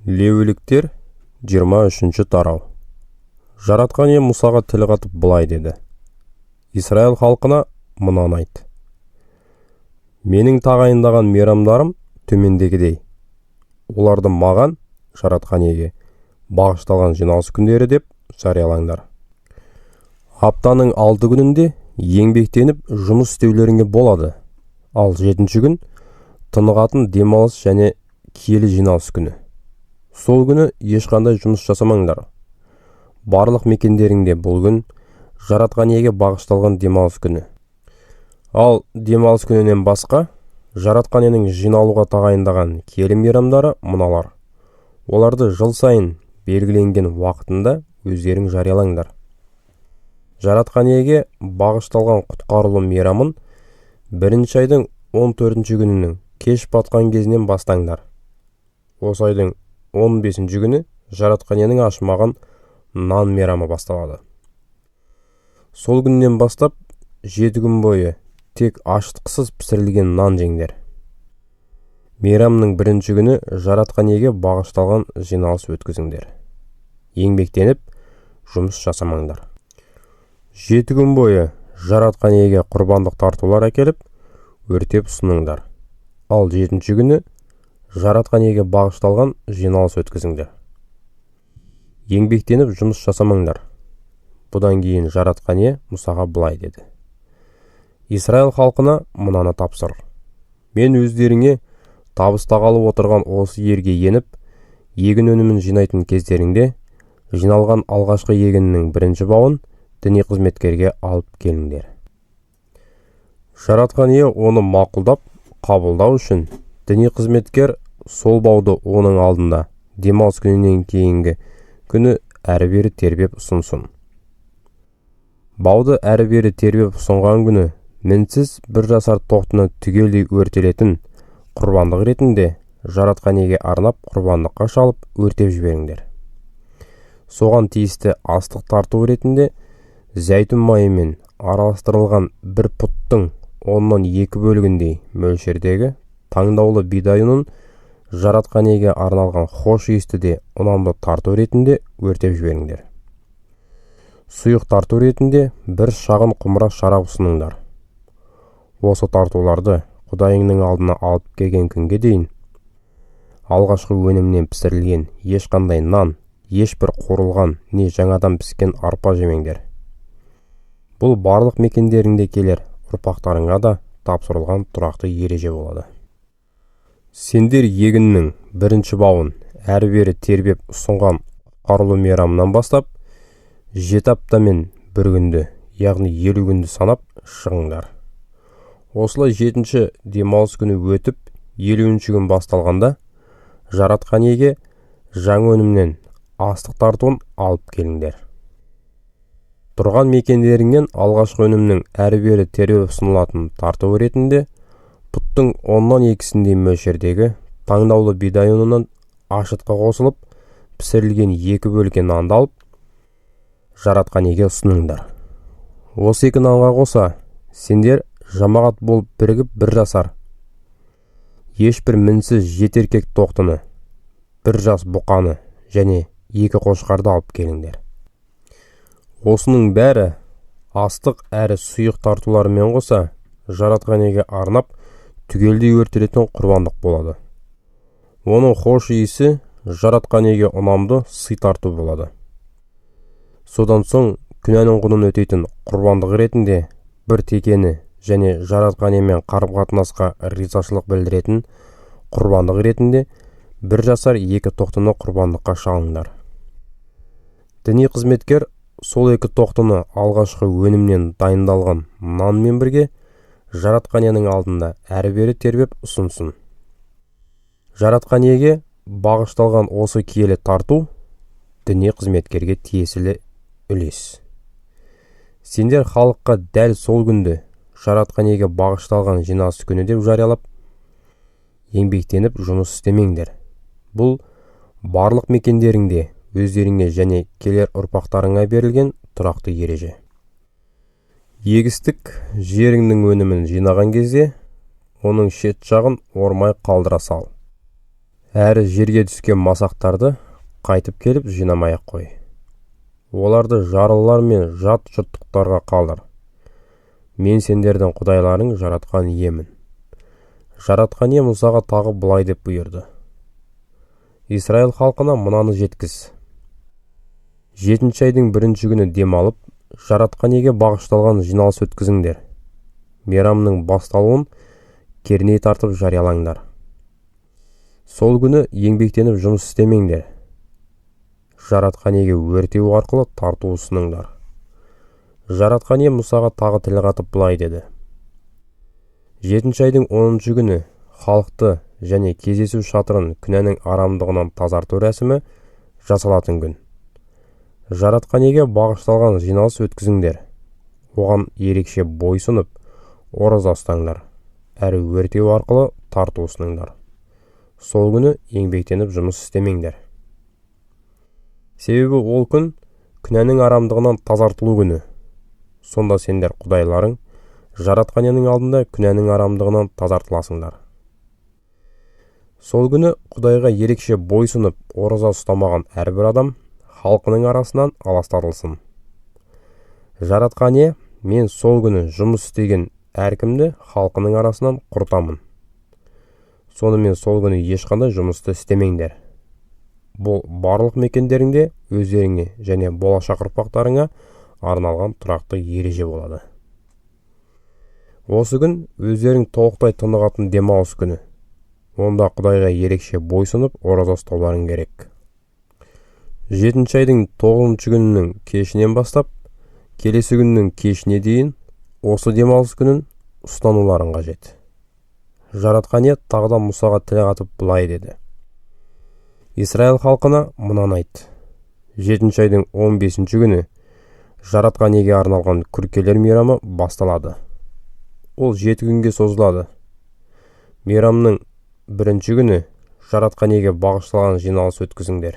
Леуиліктер, 23 тарау. Жаратқан Ие Мұсаға тіл қатып былай деді: Израиль халқына мынаны айт: Менің тағайындаған мейрамдарым төмендегідей. Оларды маған, Жаратқан Иеге бағышталған жиналыс күндері деп жариялаңдар. Аптаның 6 күнінде еңбектеніп жұмыс істеулеріңе болады. Ал 7-ші күн тынығатын демалыс және киелі жиналыс күні. Сол күні ешқандай жұмыс жасамаңдар. Барлық мекендеріңде бұл күн Жаратқан Иеге бағышталған демалыс күні. Ал демалыс күнінен басқа Жаратқан Иенің жиналуға тағайындаған киелі мейрамдары мыналар. Оларды жыл сайын белгіленген уақытында өздерің жариялаңдар. Жаратқан Иеге бағышталған құтқарылу мейрамын 1-ші айдың 14-ші күнінің кеш батқан кезінен бастаңдар. Осы айдың 15-ші күні Жаратқан Иенің ашымаған нан мейрамы басталады. Сол күннен бастап 7 күн бойы тек ашытқысыз пісірілген нан жеңдер. Мейрамның 1-ші күні Жаратқан Иеге бағышталған жиналыс өткізіңдер. Еңбектеніп жұмыс жасамаңдар. 7 күн бойы Жаратқан Иеге құрбандық тартулар әкеліп, өртеп ұсыныңдар. Ал 7-ші күні Жаратқан Иеге бағышталған жиналыс өткізіңдер. Еңбектеніп жұмыс жасамаңдар. Бұдан кейін Жаратқан Ие Мұсаға былай деді: Израиль халқына мынаны тапсыр: Мен өздеріңе табыстағалы отырған осы жерге еніп, егін өнімін жинайтын кездеріңде жиналған алғашқы егіннің 1-ші бауын діни қызметкерге алып келіңдер. Жаратқан Ие оны мақұлдап, қабылдау үшін діни қызметкер сол бауды оның алдында демалыс күнінен кейінгі күні әрі-бері тербеп ұсынсын. Бауды әрі-бері тербеп ұсынған күні мінсіз 1 жасар тоқтыны түгелдей өртелетін құрбандық ретінде Жаратқан Иеге арнап құрбандыққа шалып өртеп жіберіңдер. Соған тиісті астық тарту ретінде зәйтүн майымен араластырылған 1 пұттың 2/10 бөлігіндей мөлшердегі таңдаулы бидай ұнын Жаратқан Иеге арналған хош иісті де ұнамды тарту ретінде өртеп жіберіңдер. Сұйық тарту ретінде 1 шағын құмыра шарап ұсыныңдар. Осы тартуларды Құдайыңның алдына алып келген күнге дейін алғашқы өнімнен пісірілген ешқандай нан, ешбір қуырылған не жаңадан піскен арпа жемеңдер. Бұл барлық мекендеріңде келер ұрпақтарыңа да тапсырылған тұрақты ереже болады. Сендер егіннің 1-ші бауын әрі-бері тербеп ұсынған құтқарылу мейрамынан бастап 7 апта мен 1 күнді, яғни 50 күнді санап шығыңдар. Осылай 7-ші демалыс күні өтіп, 50-ші күн басталғанда Жаратқан Иеге жаңа өнімнен астық тартуын алып келіңдер. Тұрған мекендеріңнен алғашқы өнімнің әрі-бері тербеп ұсынылатын тарту ретінде пұттың 2/10 мөлшердегі таңдаулы бидай ұнынан ашытқы қосылып пісірілген 2 бөлке нанды алып Жаратқан Иеге ұсыныңдар. Осы 2 нанға қоса сендер жамағат болып бірігіп 1 жасар ешбір мінсіз 7 еркек тоқтыны, 1 жас бұқаны және 2 қошқарды алып келіңдер. Осының бәрі астық әрі сұйық тартуларымен қоса Жаратқан Иеге арнап түгелдей өртелетін құрбандық болады. Оның хош иісі Жаратқан Иеге ұнамды сый тарту болады. Содан соң күнәнің құнын өтейтін құрбандық ретінде 1 текені және Жаратқан Иемен қарым-қатынасқа ризашылық білдіретін құрбандық ретінде 1 жасар 2 тоқтыны құрбандыққа шалыңдар. Діни қызметкер сол 2 тоқтыны алғашқы өнімнен дайындалған нанмен бірге Жаратқан Иенің алдында әрі-бері тербеп ұсынсын. Жаратқан Иеге бағышталған осы киелі тарту діни қызметкерге тиесілі үлес. Сендер халыққа дәл сол күнді Жаратқан Иеге бағышталған жиналыс күні деп жариялап, еңбектеніп жұмыс істемеңдер. Бұл барлық мекендеріңде өздеріңе және келер ұрпақтарыңа берілген тұрақты ереже. Егістік жеріңнің өнімін жинаған кезде, оның шет жағын ормай қалдыра сал. Әрі жерге түскен масақтарды қайтып келіп жинамай-ақ қой. Оларды жарлылар мен жат жұрттықтарға қалдыр. Мен сендердің Құдайларың Жаратқан Иемін. Жаратқан Ие Мұсаға тағы былай деп бұйырды: Израиль халқына мынаны жеткіз. 7-ші айдың 1-ші күні демалып, Жаратқан Иеге бағышталған жиналыс өткізіңдер. Мейрамның басталуын керней тартып жариялаңдар. Сол күні еңбектеніп жұмыс істемеңдер. Жаратқан Иеге өртеу арқылы тарту ұсыныңдар. Жаратқан Ие Мұсаға тағы тіл қатып былай деді: 7-ші айдың 10-шы күні халықты және кездесу шатырын күнәнің арамдығынан тазарту рәсімі жасалатын күн. Жаратқан Иеге бағышталған жиналыс өткізіңдер. Оған ерекше бойсұнып, ораза ұстаңдар, әрі өртеу арқылы тарту ұсыныңдар. Сол күні еңбектеніп жұмыс істемеңдер. Себебі ол күн күнәнің арамдығынан тазартылу күні. Сонда сендер Құдайларың Жаратқан Иенің алдында күнәнің арамдығынан тазартыласыңдар. Сол күні Құдайға ерекше бойсұнып, ораза ұстамаған әрбір адам халқының арасынан аластатылсын. Жаратқан Ие, мен сол күні жұмыс істеген әркімді халқының арасынан құртамын. Сонымен сол күні ешқандай жұмысты істемеңдер. Бұл барлық мекендеріңде өздеріңе және болашақ ұрпақтарыңа арналған тұрақты ереже болады. Осы күн өздерің толықтай тынығатын демалыс күні. Онда Құдайға ерекше бойсұнып, ораза ұстауларың керек. 7-ші айдың 9-шы күнінің кешінен бастап, келесі күннің кешіне дейін осы демалыс күнін ұстануларың қажет. Жаратқан Ие тағы да Мұсаға тіл қатып былай деді: Израиль халқына мынаны айт. 7-ші айдың 15-ші күні Жаратқан Иеге арналған күркелер мейрамы басталады. Ол 7 күнге созылады. Мейрамның 1-ші күні Жаратқан Иеге бағышталған жиналыс өткізіңдер.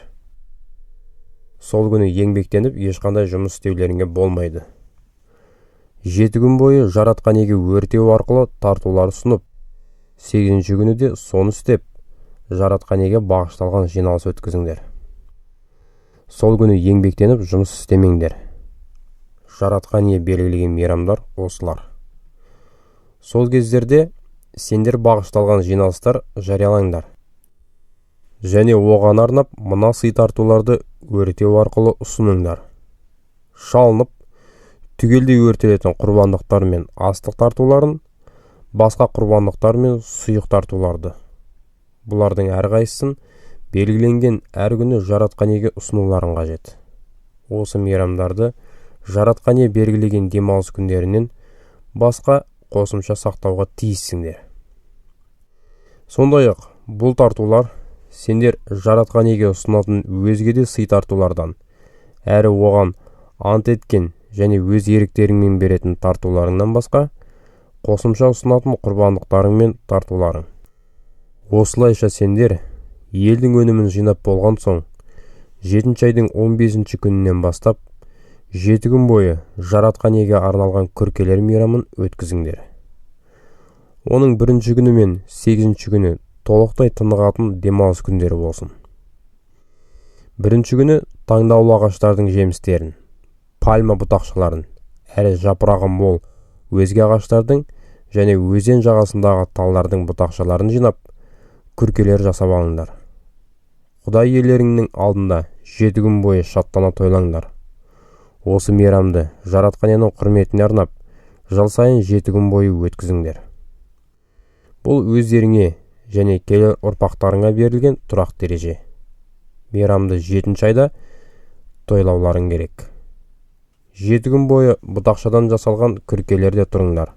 Сол күні еңбектеніп ешқандай жұмыс істеулеріңе болмайды. 7 күн бойы Жаратқан Иеге өртеу арқылы тартулар ұсынып, 8-ші күні де соны істеп, Жаратқан Иеге бағышталған жиналыс өткізіңдер. Сол күні еңбектеніп жұмыс істемеңдер. Жаратқан Ие белгілеген мейрамдар осылар. Сол кездерде сендер бағышталған жиналыстар жариялаңдар. Және оған арнап мына сый тартуларды өртеу арқылы ұсыныңдар. Шалынып, түгелдей өртелетін құрбандықтар мен астық тартуларын, басқа құрбандықтар мен сұйық тартуларды. Бұлардың әрқайсысын белгіленген әр күні Жаратқан Иеге ұсынуларың қажет. Осы мейрамдарды Жаратқан Ие белгілеген демалыс күндерінен басқа қосымша сақтауға тиіссіңдер. Сондай-ақ бұл тартулар сендер Жаратқан Иеге ұсынатын өзге де сый тартулардан, әрі оған ант еткен және өз еріктеріңмен беретін тартуларыңнан басқа қосымша ұсынатын құрбандықтарың мен тартуларың. Осылайша сендер елдің өнімін жинап болған соң, 7-ші айдың 15-ші күнінен бастап, 7 күн бойы Жаратқан Иеге арналған күркелер мейрамын өткізіңдер. Оның 1-ші күні мен 8-ші күні толықтай тынығатын демалыс күндері болсын. 1-ші күні таңдаулы ағаштардың жемістерін, пальма бұтақшаларын, әрі жапырағы мол өзге ағаштардың және өзен жағасындағы талдардың бұтақшаларын жинап, күркелер жасап алыңдар. Құдай иелеріңнің алдында 7 күн бойы шаттана тойлаңдар. Осы мейрамды Жаратқан Иенің құрметіне арнап, жыл сайын 7 күн бойы өткізіңдер. Бұл өздеріңе және келер ұрпақтарыңа берілген тұрақты ереже. Мейрамды 7-ші айда тойлауларың керек. 7 күн бойы бұтақшадан жасалған күркелерде тұрыңдар.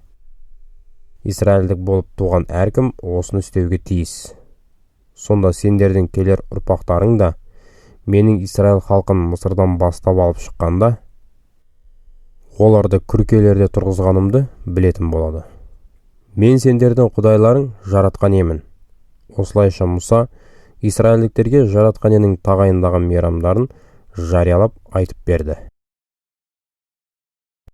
Израильдік болып туған әркім осыны істеуге тиіс. Сонда сендердің келер ұрпақтарың да менің Израиль халқын Мысырдан бастап алып шыққанда, оларды күркелерде тұрғызғанымды білетін болады. Мен сендердің Құдайларың Жаратқан Иемін. Осылайша Мұса израильдіктерге Жаратқан Иенің тағайындаған мейрамдарын жариялап айтып берді.